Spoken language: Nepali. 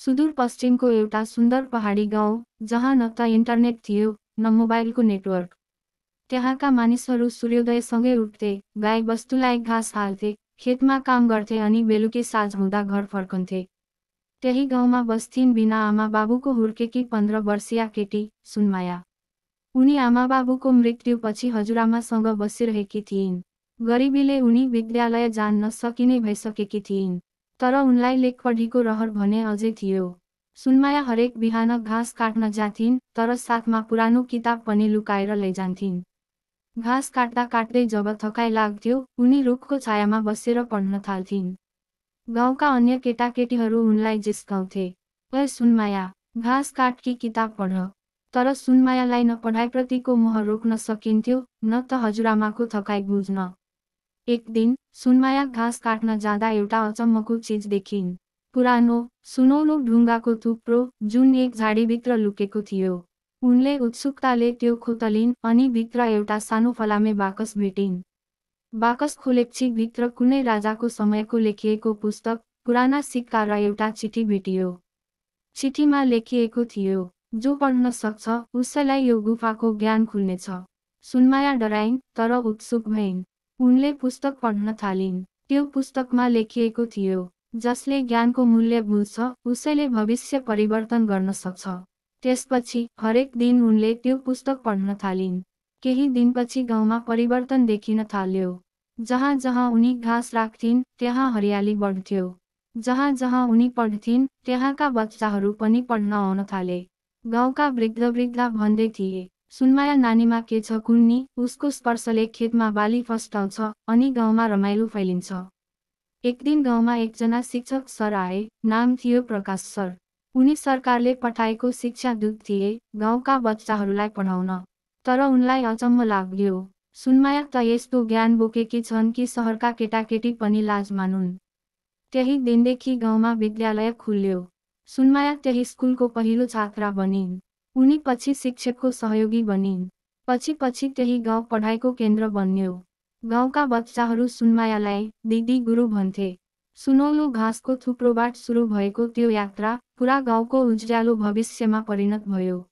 सुदूर पश्चिमको एउटा सुन्दर पहाडी गाउँ, जहाँ न त इन्टरनेट थियो, न मोबाइलको नेटवर्क। त्यहाँका मानिसहरू सूर्योदयसँगै उठ्थे, गाई बस्तुलाई घाँस हाल्थे, खेतमा काम गर्थे अनि बेलुकी साँझ हुँदा घर फर्कन्थे। त्यही गाउँमा बस्थिन् बिना आमा बाबुको हुर्केकी 15 वर्षीया केटी, सुनमाया। उनी आमा बाबुको मृत्युपछि हजुरआमासँग बसिरहेकी थिइन्। गरिबीले उनी विद्यालय जान नसकिने भइसकेकी थिइन्। तर उनलाई लेखपढीको रहर भने अझै थियो। सुनमाया हरेक बिहान घाँस काट्न जाथिन्, तर साथमा पुरानो किताब पनि लुकाएर लैजान्थिन्। घाँस काट्दा काट्दै जब थकाइ लाग्थ्यो, उनी रुखको छायामा बसेर पढ्न थाल्थिन्। गाउँका अन्य केटाकेटीहरू उनलाई जिस्काउँथे, "ओए सुनमाया, घाँस काट कि किताब पढ।" तर सुनमायालाई न पढाइप्रतिको मोह रोक्न सकिन्थ्यो, न त हजुरआमाको थकाइ बुझ्न। एक दिन, सुनमाया घाँस काट्न जाँदा एउटा अचम्मको चिज देखिन्। पुरानो, सुनौलो ढुङ्गाको थुप्रो, जुन एक झाडीभित्र लुकेको थियो। उनले उत्सुकताले त्यो खोतलिन् अनि भित्र एउटा सानो फलामे बाकस भेटिन्। बाकस खोलेपछि भित्र कुनै राजाको समयको लेखिएको पुस्तक, पुराना सिक्का र एउटा चिठी भेटियो। चिठीमा लेखिएको थियो, "जो पढ्न सक्छ, उसैलाई यो गुफाको ज्ञान खुल्नेछ।" सुनमाया डराइन्, तर उत्सुक भइन्। उनले पुस्तक पढ्न थालिन्। त्यो पुस्तकमा लेखिएको थियो, "जसले ज्ञानको मूल्य बुझ्छ, उसैले भविष्य परिवर्तन गर्न सक्छ।" त्यसपछि, हरेक दिन उनले त्यो पुस्तक पढ्न थालिन्। केही दिनपछि गाउँमा परिवर्तन देखिन थाल्यो। जहाँ जहाँ उनी घाँस राख्थिन्, त्यहाँ हरियाली बढ्थ्यो। जहाँ जहाँ उनी पढ्थिन्, त्यहाँका बच्चाहरू पनि पढ्न आउन थाले। गाउँका वृद्ध भन्दै थिए, "सुनमाया नानीमा के छ कुन्नी, उसको स्पर्शले खेतमा बाली फस्टाउँछ अनि गाउँमा रमाइलो फैलिन्छ।" एक दिन गाउँमा एकजना शिक्षक सर आए, नाम थियो प्रकाश सर। उनी सरकारले पठाएको शिक्षादूत थिए, गाउँका बच्चाहरूलाई पढाउन। तर उनलाई अचम्म लाग्यो, सुनमाया त यस्तो ज्ञान बोकेकी छन् कि सहरका केटाकेटी पनि लाज मानुन्। त्यही दिनदेखि गाउँमा विद्यालय खुल्यो। सुनमाया त्यही स्कुलको पहिलो छात्रा बनिन्। उनी पछि शिक्षकको सहयोगी बनिन्। पछि त्यही गाउँ पढाइको केन्द्र बन्यो। गाउँका बच्चाहरू सुनमायालाई दिदी गुरु भन्थे। सुनौलो घाँसको थुप्रोबाट सुरु भएको त्यो यात्रा, पुरा गाउँको उज्यालो भविष्यमा परिणत भयो।